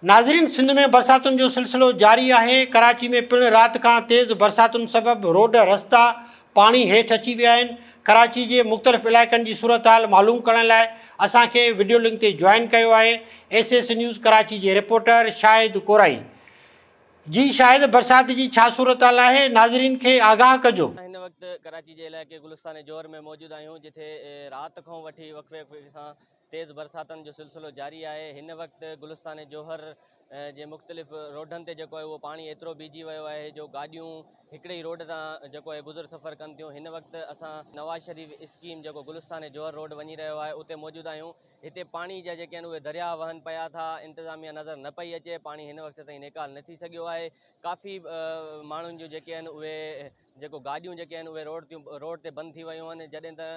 ناظرين سنڌ ۾ برساتن جو سلسلو جاري آهي، ڪراچي ۾ پڻ رات کان تيز برساتن سبب روڊ رستا پاڻي هيٺ اچي ويا آهن، ڪراچي جي مختلف علائقن جي صورتحال معلوم ڪرڻ لاء اسان کي وڊيو لنڪ تي جوائن ڪيو آهي ايس ايس نيوز ڪراچي جي رپورٽر شاهد ڪورائي جي شاهد برسات جي ڇا صورتحال آهي ناظرين کي آگاهه ڪجو. هن وقت ڪراچي جي علائقي گلستان جوهر ۾ موجود آهيون جتي رات کان وٺي وقفي وقفي سان تيز برساتن جو سلسلو جاري آهي هن وقت گلستان جوهر جي مختلف روڊن تي جيڪو آهي اهو پاڻي ايترو بيهجي ويو آهي جو گاڏيون هڪڙي ئي روڊ تان جيڪو آهي گذر سفر ڪن ٿيون هن وقت اسان نواز شريف اسڪيم جيڪو گلستان جوهر روڊ وڃي رهيو آهي اتي موجود آهيون هتي پاڻي جا جيڪي آهن اهي درياهه وهن پيا ٿا انتظاميا نظر نه پئي اچي پاڻي هن وقت تائين نيڪال نه ٿي سگهيو آهي ڪافي ماڻهن جون جيڪي آهن اهي جيڪو گاڏيون جيڪي آهن اهي روڊ تيون روڊ تي بند ٿي ويون آهن جڏهن ته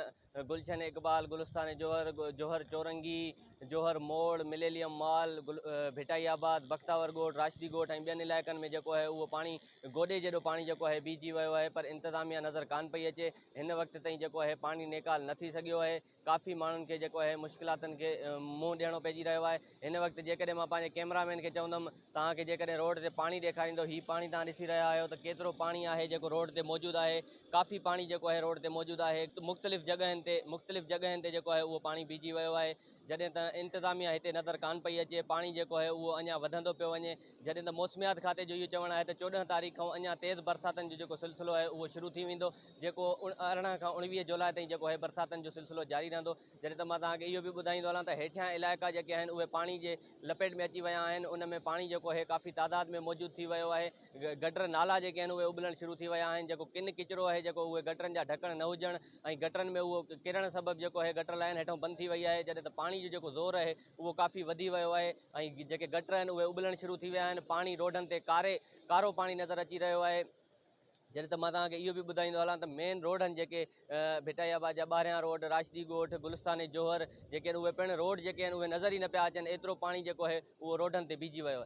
گلشن اقبال، گلستان جوهر، جوهر چورنگي، جوهر موڙ، مليليم مال، ڀٽائي آباد، بختاور ڳوٺ، راشدي ڳوٺ ۽ ٻين علائقن ۾ جيڪو آهي اهو پاڻي گوڏي جيڏو پاڻي جيڪو آهي بيهجي ويو آهي پر انتظاميا نظر ڪانه پئي اچي هن وقت تائين جيڪو آهي پاڻي نيڪال نه ٿي سگهيو آهي ڪافي ماڻهن کي جيڪو آهي مشڪلاتن کي منهن ڏيڻو پئجي رهيو آهي هن وقت جيڪڏهن مان پنهنجي ڪيمرا مين کي چوندم توهان کي جيڪڏهن روڊ تي پاڻي ڏيکاريندو هي پاڻي توهان ڏسي رهيا آهيو ته ڪيترو پاڻي آهي جيڪو روڊ تي موجود آهي ڪافي پاڻي جيڪو آهي روڊ تي موجود آهي مختلف جڳهين تي مختلف جڳهين تي جيڪو آهي اهو پاڻي بيهجي ويو آهي جڏهن ته انتظاميا هتي نظر ڪانه پئي اچي پاڻي جيڪو آهي اهو اڃا وڌندو پيو وڃي جڏهن ته موسميات کاتي جو اهو چوڻ آهي ته 14 تاريخ کان اڃا تيز برساتن جو جيڪو سلسلو آهي اهو شروع ٿي ويندو جيڪو 18 کان 19 جولاء تائين جيڪو آهي برساتن جو سلسلو جاري رهندو جڏهن ته مان توهان کي اهو به ٻڌائيندو هلان ته هيٺيان علائقا جيڪي آهن اهي پاڻي جي لپيٽ ۾ اچي ويا آهن ان ۾ پاڻي جيڪو آهي ڪافي تعداد ۾ موجود ٿي ويو آهي گٽر نالا جيڪي آهن اهي اٻلڻ شروع ٿي ويا آهن جيڪو ڪن ڪچرو آهي جيڪو اهي گٽرن جا ڍڪڻ نه هجڻ ۽ گٽرن ۾ اهو ڪرڻ سبب جيڪو آهي گٽر لائين هيٺون بند ٿي وئي آهي جڏهن ته پاڻي جو جيڪو زور آهي اهو ڪافي وڌي ويو آهي ۽ جيڪي گٽر آهن اهي اٻلڻ شروع ٿي ويا آهن پاڻي روڊن تي ڪاري ڪارو پاڻي نظر اچي رهيو آهي. جڏهن ته مان توهان کي اهو به ٻڌائيندو هلان ته مين روڊن جيڪي ڀٽائي آباد جا ٻاهريان روڊ، راشدي ڳوٺ، گلستان جوهر جيڪي آهن اهي پڻ روڊ جيڪي آهن اهي نظر ئي نه پيا اچن ايترو پاڻي جيڪو آهي اهو روڊن تي بيهجي ويو آهي.